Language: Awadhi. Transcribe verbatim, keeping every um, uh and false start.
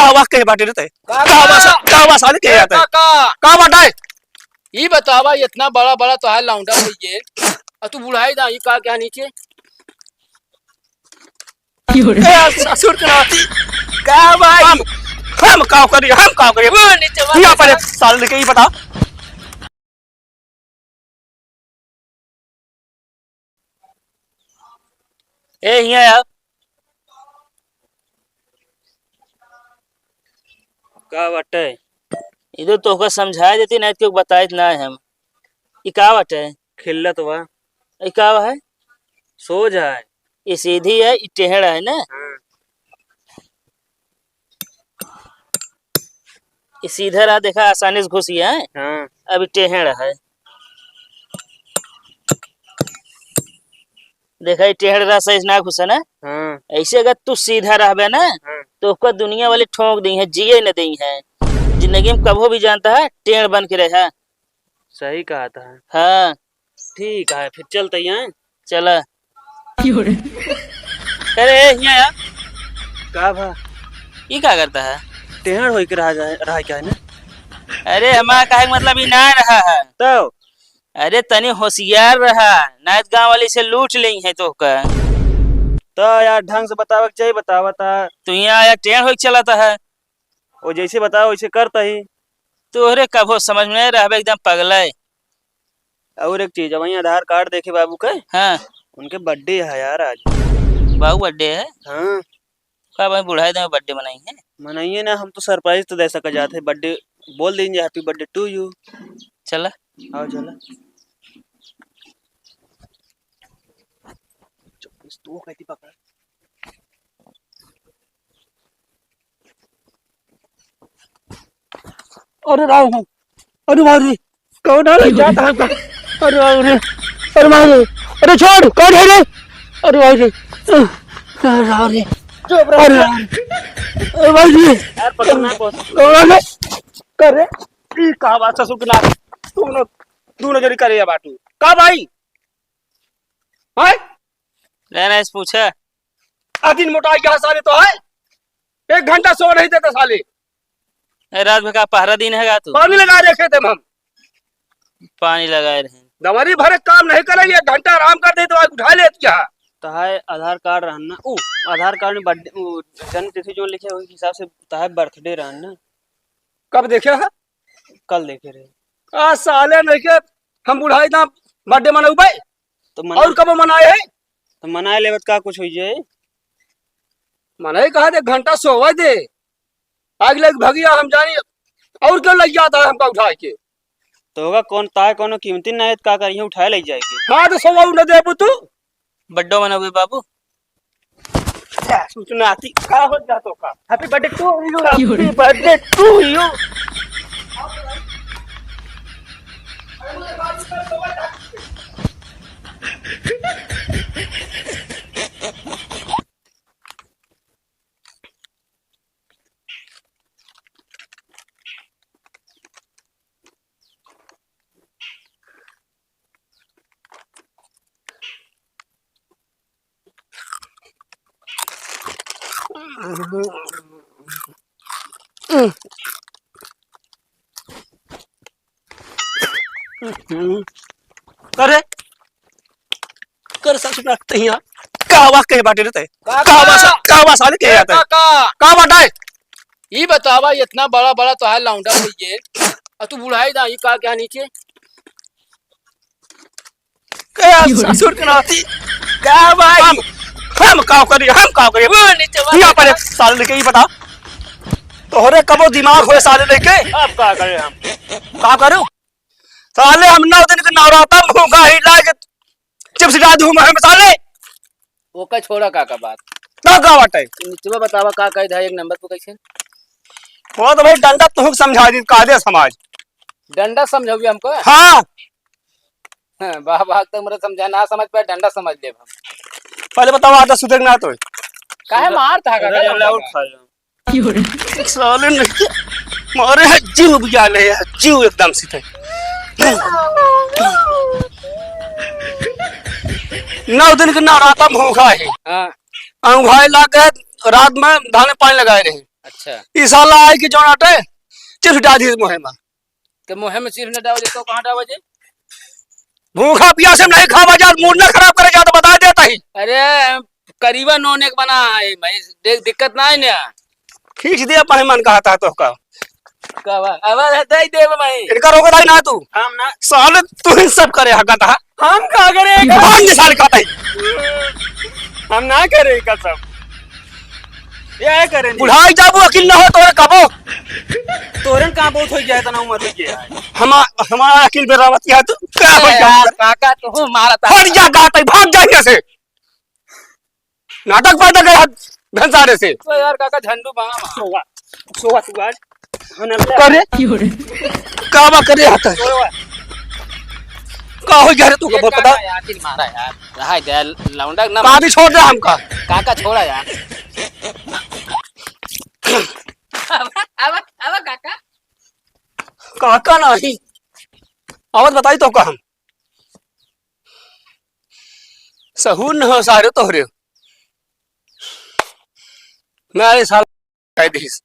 का बात कहे बाटे रे तै? काका! का बात सा-, का बात साले कहे ए जाता है? काका! का बात है? ई बतावा, इतना बड़ा बड़ा तोहार लौंडा भइये, और तू बुढ़ाई दा, ई का क्या नीचे? क्यों रे? ए, ससुर के नाती। का भाई? हम, हम का करी, हम का करी? वो नीचे वाला यहाँ पर साले लेके ई बता। ए, हियाँ आ। का बाटे? इधर तोहका समझाए देती, नहीं तो बताइत ना है हम। ई का बाटे? खिल्लत बा। ई का है? सोझ है। ई सीधी है, ई टेढ़ है ना? हाँ। ई सीधा रहा, देखा, आसानी से घुसी है। हाँ। अब ई टेढ़ है। देखा, ई टेढ़ रहा, सही से ना घुसे ना। हाँ। ऐसे अगर तू सीधा रहबे ना, हाँ। तो ओकर दुनिया वाले ठोंक दी है, जिए न दी है। जिंदगी में कभो भी जानता है, टेढ़ बन के रहा। सही कहा था। हाँ। ठीक है, फिर चलते हैं। चला। क्यों रे? अरे, ए, हियाँ आ। का भा? ई का करता है? टेढ़ होई के रहा जाए, रहा क्या है ना? अरे, हमारा कहे के मतलब ई ना रहा है। तो? अरे, तनी होशियार रहा, नाहीं तो गाँव वाली से लूट लेई है तोहका। तो यार, ढंग से बतावे के चाहिए, बतावा ता। तू यहाँ आया, टेढ़ होई के चलता है। वो जैसे बताओ, वैसे करता ही। तोहरे कभो समझ में नहीं रहबे, एकदम पगला है। और एक चीज, वहीं आधार कार्ड देखे बाबू के। हाँ। उनके birthday है यार आज। बाबू birthday है? हाँ। का भाई, बुढ़ाई दे birthday मनाई है? मनाइए ना, हम तो surprise तो दे सका जाते हैं, birthday बोल देंगे, happy birthday to you। चला। आओ चला। तू कहती पकड़। अरे राम हो, अरे बाप रे, कौन है रे? क्या था आपका? अरे बाप रे, अरे बाप रे, अरे छोड़, कौन है रे? अरे बाप रे, अरे राम रे, चुप रहो। अरे राम रे, अरे बाप रे, यार, पकड़ ना, boss। कौन है? कर रे, ई का बात ससुर के नाती, दोनों, दोनों जनी करे या बाटू। का भाई? हैं? नहीं, नहीं, पूछा। आ दिन मोटाई गया साले तो है, एक घंटा सो नहीं देता साले। ए, रात भर का पहरा दिन है का तू? पानी लगा रखे थे हम। पानी लगाए रहे। दवारी भरे काम नहीं करे, एक घंटा आराम कर दे तो आज उठा लेती है। तहाय आधार कार्ड रहन ना, ऊ आधार कार्ड में birthday, ऊ जन्म तिथि जो लिखे हुए हिसाब से तहाय birthday रहन ना। कब देखे है? कल देखे रहे। आ साले नहीं के हम बुढ़ाई ना birthday मनाऊ भाई। तो मना-, और कब मनाए है? तो मनाए लेवत का कुछ हुई जाए? मनाए कहा दे, घंटा सोवा दे, आग लग भगिया हम जानी, और क्यों लग जाता है हमका उठा के? तो होगा कौन ताय, कोनो कीमती ना है, तो का करिए, उठाए ले जाए के। हाँ, तो सोवा न देबू तू। बड्डो मनावे बाबू। जा, सूचना आती, का हो जा तो का? Happy birthday to you, happy birthday to you। अरे, कर सासु ना तहिया। का आवाज कहे बाटे रे तै? काका! का आवाज, का आवाज साले कहे ए जाता है? काका! का बात है? ई बतावा, इतना बड़ा बड़ा तोहार लौंडा भइये, और तू बुढ़ाई दा, ई का क्या नीचे? ए, ससुर के नाती। का भाई? हम, हम का करी, हम का करी? वो नीचे वाला यहाँ पर का? एक साल लेके ई बता। तोहरे कबो दिमाग होए साले लेके? अब का करे हम? का करो? साले हम नौ दिन के नवराता में भूखा ही लागे चिप्स डाल दूं मैं साले। ओका छोड़ा काका बात। का, का बात है? निचवा बतावा का कहे धाय एक नंबर पे कैसे? वो तो भाई डंडा तुहक समझा दी, कायदे समाज। डंडा समझाओगे हमको? हाँ। हाँ, वाह, वाह, तक मेरा समझा ना समझ पाए, डंडा समझ ले हम। पहले बताओ, आधा सुधर ना तो। काहे मार था अरे, काका? अरे, और खा लो। साले नहीं, मारे है, जीव बुझा ले है, जीव एकदम से थे। नौ दिन के नवराता में भूखा है। हाँ। अंघाई लाग गए, रात में धाने पानी लगाए रहे। अच्छा। ई साला आए कि जौन आटे, चिप्स डाल दी मुँहे मा। तो मुँहे मा चिप्स न डाल दे तो कहाँ डाल दे? भूखा पियासे नहीं खावा जात, मूड ना खराब करे जात, बता देता ही। अरे, करीबा नौने के बना है भाई, देख, दिक्कत ना है ना। खींच दिया, अपने मन कहता तो का। का बा? अब दे दे भाई। इनका रोक दाई ना तू। हम ना। साले तू ही सब करे हकत हा। हम का करे? हम ये साले कहता ही। हम ना करे का सब। ये करे नहीं। बुढ़ाई जाबू, अकिल ना हो तोरे कबो। तोरन का बहुत हो गया, इतना उम्र हो गया है। हमा-, हमारा अकिल बेरावत किया तू। क्या हो गया? यार, काका, तू मारा था। हट जा, गाता ही, भाग जा यहाँ से। नाटक पैदा कर हट भंसारे से। तो यार काका झंडू बाम। सोवा, सोवा तू आज। हनल्ला। करे? का बा करे हटा? सोवा। का हो गया रे तू ये का पता? काका यार, दिल मारा यार। रहा दे लौंडा ना। का भी छोड़ दे हमका। काका छोड़ा यार। अब, अब, अब काका। काका नहीं। आवत बताई तो का हम। सहूर न हो सारे तोहरे। मैं अरे साल कह दीस।